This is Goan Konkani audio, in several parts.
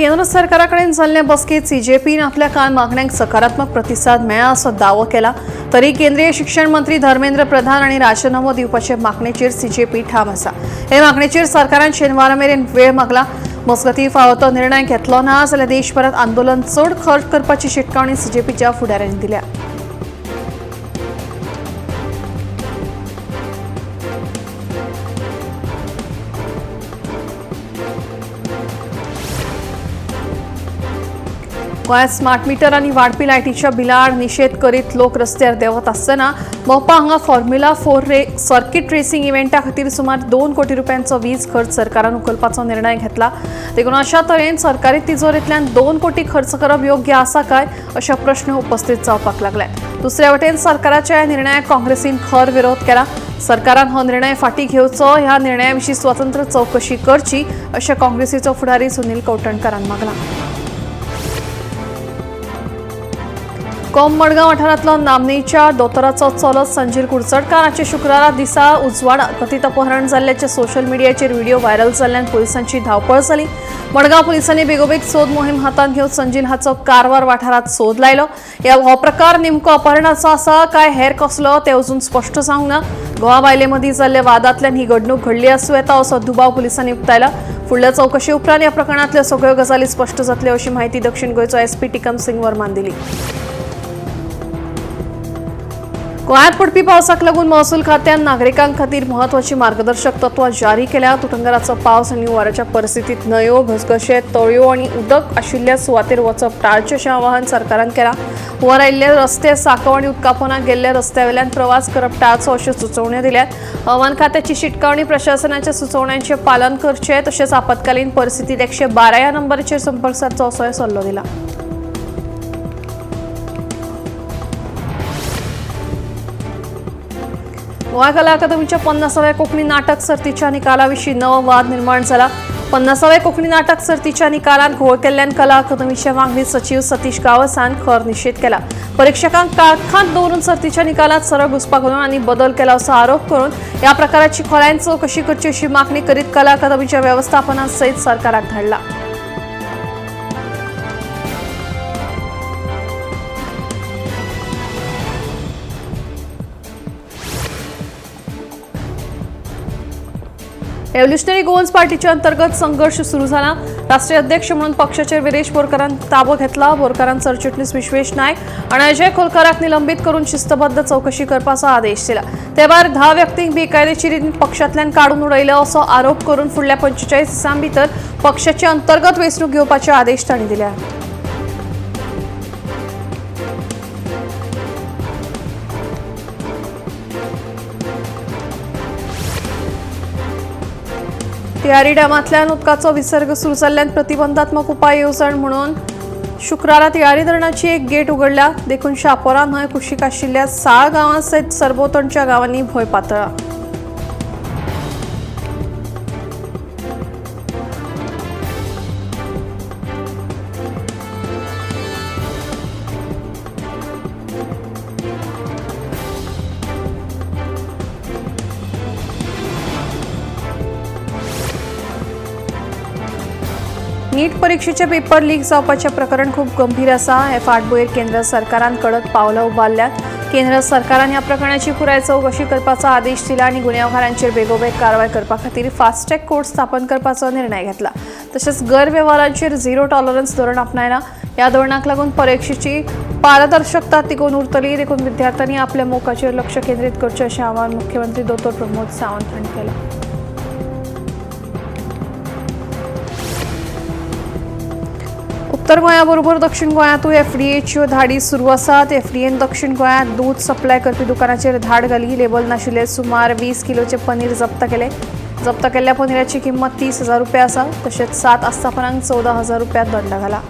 केंद्र सरकारा कडेन जाल्ले बसकेंत सीजेपीन आपल्या कांय मागण्यांक सकारात्मक प्रतिसाद मेळ्ळा असो दावो केला। तरी केंद्रीय शिक्षण मंत्री धर्मेंद्र प्रधान आनी राजीनामो दिवपाचे मागणेचेर सीजेपी ठाम आसा। हे मागणेचेर सरकारान शेनवारा मेरेन वेळ मागला। मजगतीं फावो तो निर्णय घेतलो ना जाल्यार देशभरात आंदोलन चड खर्च करपाची शिटकावणी सीजेपीच्या फुडाऱ्यांनी दिल्या। गोंयांत स्मार्ट मिटर आनी वाडपी लायटीच्या बिलाआड निशेध करीत लोक रस्त्यार देंवत आसतना मोपा हांगा फॉर्म्युला 4 सर्किट रेसिंग इव्हेंटा खातीर सुमार 2 कोटी रुपयांचो वीज खर्च सरकारान उखलपाचो निर्णय घेतला। देखून अशा तरेन सरकारी तिजोरेंतल्यान 2 कोटी खर्च करप योग्य आसा काय अशे प्रश्न उपस्थित जावपाक लागले। दुसऱ्या वटेन सरकाराच्या ह्या निर्णयाक काँग्रेसीन खर विरोध केला। सरकारान हो निर्णय फाटीं घेवचो, ह्या निर्णया विशीं स्वतंत्र चवकशी करची अशें काँग्रेसीचो फुडारी सुनील कवठणकारान मागलां। कोंब मडगांव वाठारांतलो नामनेच्या दोतोराचो चलो संजीर कुडचडकार हाचे शुक्रारा दिसा उजवाडा कथीत अपहरण जाल्ल्याचे सोशल मिडियाचेर व्हिडिओ व्हायरल जाल्ल्यान पुलिसांची धांवपळ जाली। मडगांव पुलिसांनी बेगोबेग सोद मोहीम हातांत घेवन संजील हाचो कारवार वाठारांत सोद लायलो। हो प्रकार नेमको अपहरणाचो आसा काय हेर कसलो ते अजून स्पश्ट जावंक ना। गोवा बायले मदीं जाल्ल्या वादांतल्यान ही घडणूक घडली आसूं येता असो दुबाव पुलिसांनी उक्तायला। फुडल्या चवकशे उपरांत ह्या प्रकरणांतल्यो सगळ्यो गजाली स्पश्ट जातल्यो अशी माहिती दक्षिण गोंयचो एसपी टिकम सिंग वर्मान दिली। गोंयांत पडपी पावसाक लागून महसूल खात्यान नागरिकां खातीर म्हत्वाची मार्गदर्शक तत्वां जारी केल्या। तुटंगराचो पावस आनी हुंवाराच्या परिस्थितींत न्हंयो, घसघशे, तळयो आनी उदक आशिल्ल्या सुवातेर वचप टाळचें अशें आवाहन सरकारान केलां। हुंवार आयिल्ले रस्ते, सांकव आनी उदकापोनाक गेल्ल्या रस्त्या वयल्यान प्रवास करप टाळचो अश्यो सुचोवण्यो दिल्यात। हवामान खात्याची शिटकावणी प्रशासनाच्या सुचोवण्यांचें पालन करचें तशेंच आपत्कालीन परिस्थितींत 112 ह्या नंबराचेर संपर्क सादचो असोय सल्लो दिला। गोवा कला अकादमीच्या 50व्या कोंकणी नाटक सर्तीच्या निकालाविशीं नवो वाद निर्माण जाला। 50व्या कोंकणी नाटक सर्तीच्या निकालांत घोळ केल्ल्यान कला अकादमीचे वांगडी सचीव सतीश गावसान खर निशेध केला। परीक्षकांक काळखांत दवरून सर्तीच्या निकालांत सरळ घुसपा घालून आनी बदल केला असो आरोप करून ह्या प्रकाराची खोलायेन चवकशी करची अशी मागणी करीत कला अकादमीच्या वेवस्थापना सयत सरकाराक धाडला। रेव्होल्युशनरी गोवन्स पार्टीच्या अंतर्गत संघर्ष सुरू झाला। राष्ट्रीय अध्यक्ष म्हणून पक्षाचे विरेश बोरकरान ताबो घेतला। बोरकरान सरचिटणीस विश्वेश नायक आणि अजय खोलकराक निलंबित करून शिस्तबद्ध चौकशी करपाचो आदेश दिला। ते भायर 10 व्यक्तींक बेकायदेशीर रितीन पक्षांतल्यान काडून उडयले असो आरोप करून फुडल्या 45 दिसां भितर पक्षाची अंतर्गत वेंचणूक घेवपाचे आदेश तांणी दिले। तिळारी डॅमांतल्यान उदकाचो विसर्ग सुरू जाल्ल्यान प्रतिबंधात्मक उपाय येवजण म्हणून शुक्रारा तिळारी धरणाची एक गेट उगडल्या। देखून शापोरा न्हंय कुशीक आशिल्ल्या साळ गांवां सयत सरभोंवतणच्या गांवांनी भंय पातळ्ळा। नीट परीक्षेचे पेपर लीक जावपाचें प्रकरण खूब गंभीर आसा। हे फाटभुंयेर केंद्र सरकारान कडक पावलां उबारल्यात। केंद्र सरकारान ह्या प्रकरणाची पुराय चवकशी करपाचो आदेश दिला आनी गुन्यांवकारांचेर बेगोबेग कारवाय करपा खातीर फास्टॅग कोर्ट स्थापन करपाचो निर्णय घेतला। तशेंच गैरवेव्हारांचेर झिरो टॉलरन्स धोरण आपणायला। ह्या धोरणाक लागून परीक्षेची पारदर्शकता तिगोवन उरतली। देखून विद्यार्थ्यांनी आपल्या मोकाचेर लक्ष केंद्रीत करचें अशें आवाहन मुख्यमंत्री दोतोर प्रमोद सावंत हांणी केलां। उत्तर गोंया बरोबर दक्षिण गोंयांतूय एफडीएच्यो धाडी सुरू आसात। एफडीएन दक्षिण गोंयांत दूद सप्लाय करपी दुकानाचेर धाड घाली। लेबल नाशिल्ले सुमार 20 किलोचे पनीर जप्त केले। जप्त केल्ल्या पनीराची किंमत 30,000 रुपया आसा। तशेंच 7 आस्थापनांक 14,000 रुपया दंड घाला।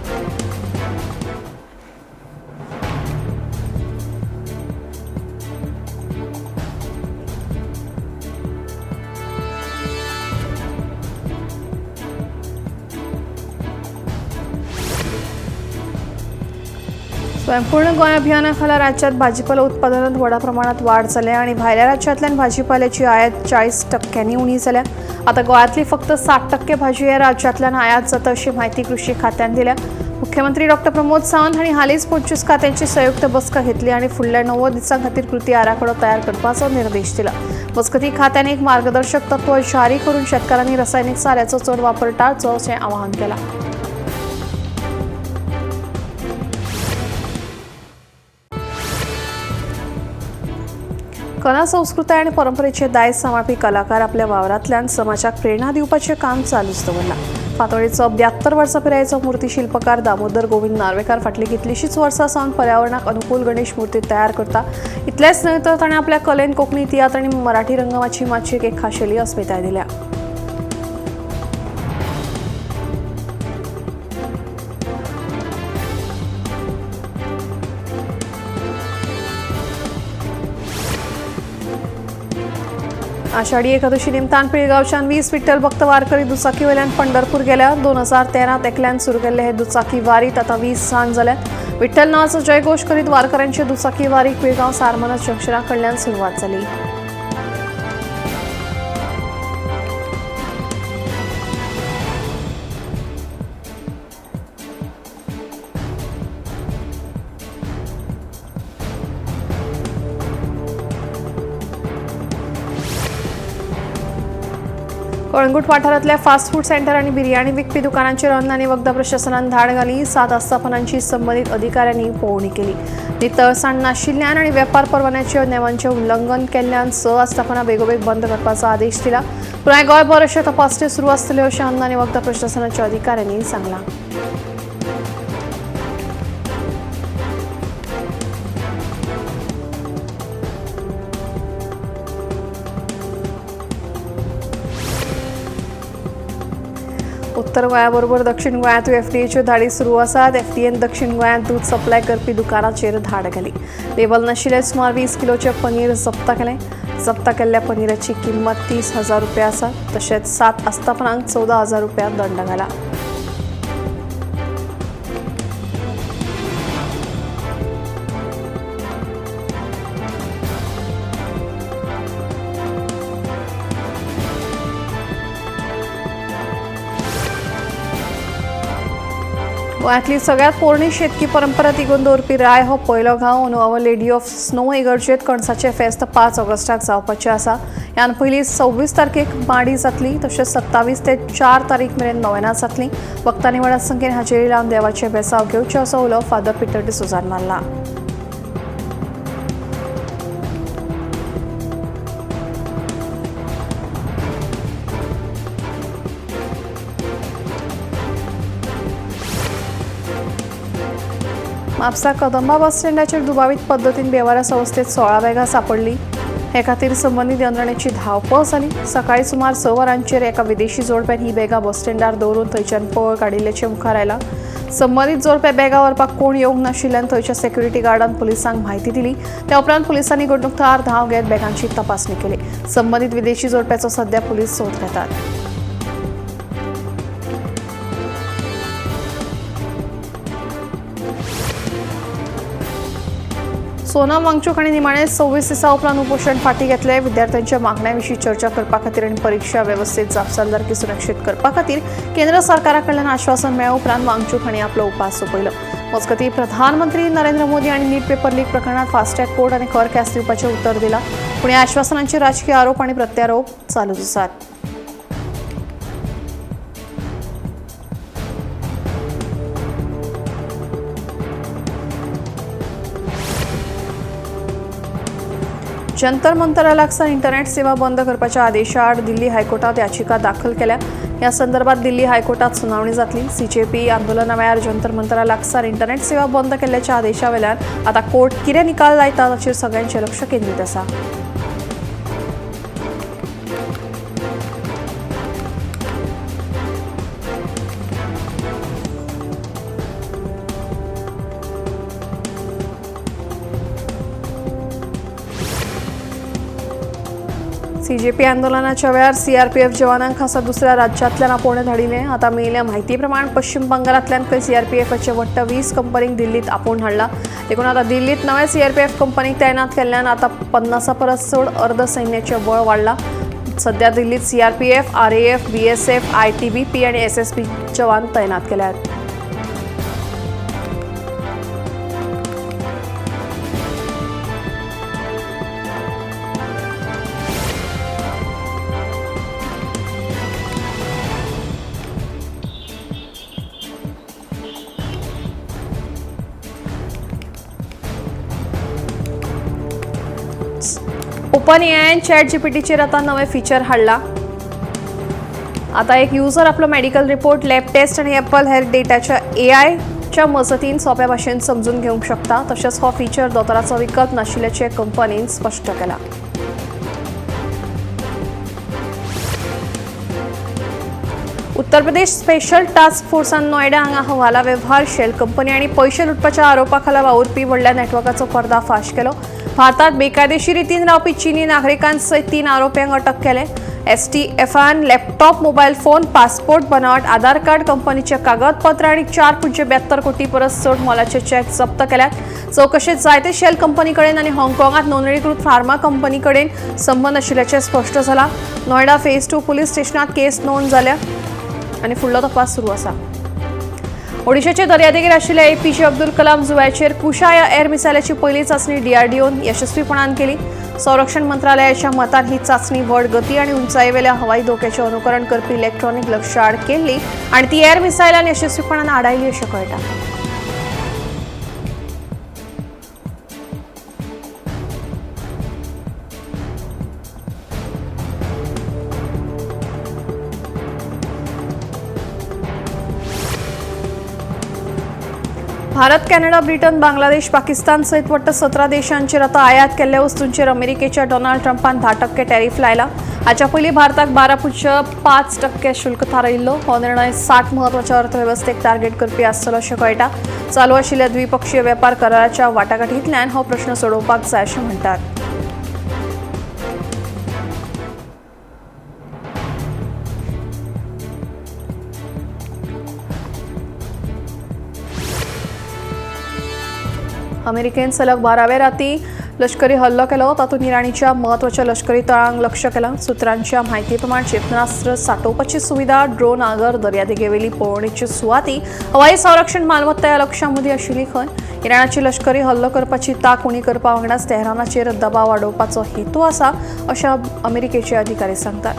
स्वयंपूर्ण गोंय अभियाना खाला राज्यात भाजीपाला उत्पादनात व्हडा प्रमाणात वाढ जाल्या आनी भायल्या राज्यांतल्यान भाजीपाल्याची आयात 40% उणी जाल्या। आता गोंयांतली फक्त 60% भाजी हे राज्यांतल्यान आयात जाता अशी म्हायती कृषी खात्यान दिल्या. मुख्यमंत्री डॉक्टर प्रमोद सावंत हांणी हालींच 25 खात्यांची संयुक्त बसका घेतली आनी फुडल्या 90 दिसां खातीर कृती आराखडो तयार करपाचो निर्देश दिला. मजगतीं खात्यान एक मार्गदर्शक तत्व जारी करून शेतकारांनी रासायनिक साऱ्याचो चड वापर टाळचो अशें आवाहन केलां. कला संस्कृताय आनी परंपरेचे दायज सांबाळपी कलाकार आपल्या वावरांतल्यान समाजाक प्रेरणा दिवपाचें काम चालूच दवरलां. फांतोडेचो 72 वर्सां पिरायेचो मूर्ती शिल्पकार दामोदर गोविंद नार्वेकार फाटलीं कितलींशींच वर्सां सावन पर्यावरणाक अनुकूल गणेश मूर्ती तयार करता. इतलेंच न्हय तर ताणें आपल्या कलेन कोंकणी तियात्र आनी मराठी रंगमाची माचयेक एक खाशेली अस्मिताय दिल्या. आषाढी एकादशी निमतान पिळगांवच्यान 20 विठ्ठल भक्त वारकरी दुचाकीवेल्यान पंढरपूर गेल्या. 2013 एकल्यान सुरू केल्ले हे दुचाकी वारीत आतां 20 जाण जाल्यात. विठ्ठल नावाचो जयघोष करीत वारकऱ्यांचे दुचाकी वारीक पिळगांव सारमनस जंक्शना कडल्यान सुरवात जाली. कळंगूट वाठारांतल्या फास्ट फूड सेंटर आनी बिर्याणी विकपी दुकानांचेर अन्न आनी वखदां प्रशासनान धाड घाली. 7 आस्थापनांची संबंदीत अधिकाऱ्यांनी पळोवणी केली. नितळसाण नाशिल्ल्यान आनी वेपार परवान्याच्या नेमांचें उल्लंघन केल्ल्यान 6 आस्थापनां बेगोबेग बंद करपाचो आदेश दिला. पुराय गोंयभर अश्यो तपासण्यो सुरू आसतल्यो अशें अन्न आनी वखदां प्रशासनाच्या अधिकाऱ्यांनी सांगलां. उत्तर गोंयाबरोबर दक्षिण गोंयांतूय एफडीएच्यो धाडी सुरू आसात. एफडीएन दक्षिण गोंयांत दूद सप्लाय करपी दुकानाचेर धाड घाली. लेबल नाशिल्लें सुमार 20 किलोचें पनीर जप्त केलें. जप्त केल्ल्या पनीराची किंमत 30,000 रुपया आसा. तशेंच 7 आस्थापनांक 14,000 रुपया दंड घाला. गोंयांतली सगळ्यात पोरणी शेतकी परंपरा तिगोवन दवरपी राय हो पयलो गांव. अंदू our lady of snow इगर्जेत कणसाचें फेस्त 5 ऑगस्टाक जावपाचें आसा. ह्यान पयलीं 26 तारखेक माडी जातली, तशेंच 27 ते 4 तारीख मेरेन नोवेनां जातली. भक्तांनी व्हडा संख्येन हाजेरी लावन देवाचें बेसांव घेवचें असो उलो फादर पिटर डिसोझान मारला. म्हापसा कदंबा बस स्टँडाचेर दुबावीत पद्दतीन बेवारस अवस्थेत 16 बॅगां सांपडली. हे खातीर संबंदीत यंत्रणेची धांवपळ जाली. सकाळी सुमार 6 वरांचेर एका विदेशी जोडप्यान ही बॅगां बस स्टँडार दवरून थंयच्यान पळ काडिल्ल्याचें मुखार आयलां. संबंदीत जोडप्या बॅगां व्हरपाक कोण येवंक नाशिल्ल्यान थंयच्या सेक्युरिटी गार्डान पुलिसांक म्हायती दिली. त्या उपरांत पुलिसांनी घडणूक थळार धांव घेत बॅगांची तपासणी केली. संबंदीत विदेशी जोडप्याचो सध्या पुलीस सोद घेतात. सोनम वांगचूक हांणी निमाणे 26 दिसां उपरांत उपोशण फाटीं घेतलें. विद्यार्थ्यांच्या मागण्यां विशीं चर्चा करपा खातीर आनी परिक्षा वेवस्थेत जापसालदारकी सुरक्षीत करपा खातीर केंद्र सरकारा कडल्यान आश्वासन मेळ्ळ्या उपरांत वांगचूक हांणी आपलो उपास सोंपयलो. मजगतीं प्रधानमंत्री नरेंद्र मोदी हांणी नीट पेपर लीक प्रकरणांत फास्टॅग कोर्ट आनी खर ख्यास्त दिवपाचें उतर दिलां. पूण ह्या आश्वासनांचे राजकी आरोप आनी प्रत्यारोप चालूच आसात. जंतर मंतरा लागसार इंटरनेट सेवा बंद करपाच्या आदेशाआड दिल्ली हायकोर्टात याचिका दाखल केल्या. या संदर्भात दिल्ली हायकोर्टात सुनावणी जातली. सीजेपी आंदोलना वेळार जंतर मंतरा लागसार इंटरनेट सेवा बंद केल्ल्याच्या आदेशावेल्यान आतां कोर्ट कितें निकाल लायता ताचेर सगळ्यांचें लक्ष केंद्रीत आसा. सीजेपी आंदोलनाच्या वेळार सीआरपीएफ जवानांक खासा दुसऱ्या राज्यांतल्यान आपोवणें धाडिल्लें. आतां मेळिल्ल्या म्हायती प्रमाण पश्चिम बंगालांतल्यान खंय सीआरपीएफाचे वट्ट 20 कंपनींक दिल्लींत आपोवन हाडला. देखून आतां दिल्लींत नव्या सीआरपीएफ कंपनीक तैनात केल्ल्यान आतां 50 परस चड अर्द सैन्याचें बळ वाडलां. सध्या दिल्लीत सीआरपीएफ, आरएएफ, बीएसएफ, आयटीबीपी आणि एसएसबी जवान तैनात केले आहेत. ओपन एआयन चॅट जीपीटीचेर आतां नवें फीचर हाडलां. आतां एक युजर आपलो मेडिकल रिपोर्ट, लॅब टेस्ट आनी एपल हेल्थ डेटाच्या एआयच्या मजतीन सोंप्या भाशेन समजून घेवंक शकता. तशेंच हो फीचर दोतोराचो विकल्प नाशिल्ल्याचें कंपनीन स्पश्ट केलां. उत्तर प्रदेश स्पेशल टास्क फोर्सान नोएडा हांगा हवाला वेव्हार, शेल कंपनी आनी पयशे लुटपाच्या आरोपाखाला वावुरपी व्हडल्या नेटवर्काचो पर्दाफाश केलो. भारतात बेकायदेशीर रितीन रावपी चीनी नागरिकांसयत 3 आरोप्यांक अटक केले. एसटीएफान लॅपटॉप, मोबायल फोन, पासपोर्ट बनावट, आधार कार्ड, कंपनीचे कागदपत्र आनी 4.72 कोटी परस चड मोलाचे चॅक जप्त केल्यात. चवकशेत जायते शेल कंपनी कडेन आनी हाँगकाँगात नोंदणीकृत फार्मा कंपनी कडेन संबंद आशिल्ल्याचें स्पश्ट जाला. नोएडा फेज 2 पुलीस स्टेशनात केस नोंद जाल्या आनी फुडलो तपास सुरू आसा. ओडिशाचे दर्यादेगेर आशिल्ल्या एपीजे अब्दुल कलाम जुंव्याचेर कुशा ह्या एअर मिसायलाची पयली चांचणी डीआरडीओन यशस्वीपणान केली. संरक्षण मंत्रालयाच्या मतान ही चांचणी व्हड गती आनी उंचायेवेल्या हवाई धोक्याचें अनुकरण करपी इलेक्ट्रॉनिक लक्ष आड केल्ली आनी ती एअर मिसायलान यशस्वीपणान आडायली अशें कळटा. भारत, कॅनडा, ब्रिटन, बांगलादेश, पाकिस्तान सयत वट्ट 17 देशांचेर आतां आयात केल्ल्या वस्तूंचेर अमेरिकेच्या डोनाल्ड ट्रंपान 10% टॅरिफ लायला. हाच्या पयलीं भारताक 12.5% शुल्क थारायिल्लो. हो निर्णय 60 म्हत्वाच्या अर्थवेवस्थेक टार्गेट करपी आसतलो अशें कळटा. चालू आशिल्ल्या द्विपक्षीय वेपार कराराच्या वाटाघाटींतल्यान हो प्रश्न सोडोवपाक जाय अशें म्हणटात. अमेरिकेन सलग 12व्या राती लष्करी हल्लो केलो. तातूंत इराणीच्या म्हत्वाच्या लष्करी तळांक लक्ष केलां. सुत्रांच्या म्हायती प्रमाण क्षेपणास्त्र साठोवपाची सुविधा, ड्रोन आगर, दर्यादेगेवेली पळोवणेची सुवाती, हवाई संरक्षण मालमत्ता ह्या लक्ष्यां मदीं आशिल्ली खंय. इराणाची लष्करी हल्लो करपाची तांक उणी करपा वांगडाच तेहरानाचेर दबाव वाडोवपाचो हेतू आसा अशें अमेरिकेचे अधिकारी सांगतात.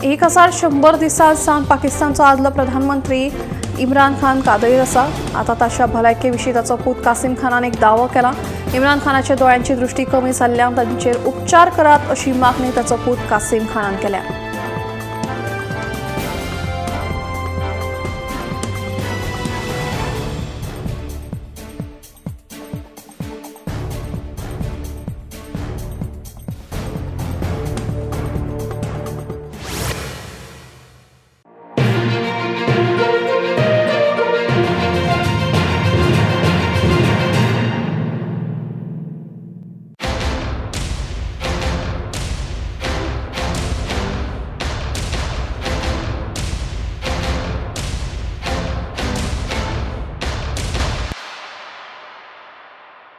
एक 1100 दिसां सावन पाकिस्तानचो आदलो प्रधानमंत्री इम्रान खान कादयेर आसा. आतां ताच्या भलायके विशीं ताचो पूत कासिम खानान एक दावो केला. इम्रान खानाच्या दोळ्यांची दृष्टी कमी जाल्ल्यान तांचेर उपचार करात अशी मागणी ताचो पूत कासिम खानान केल्या.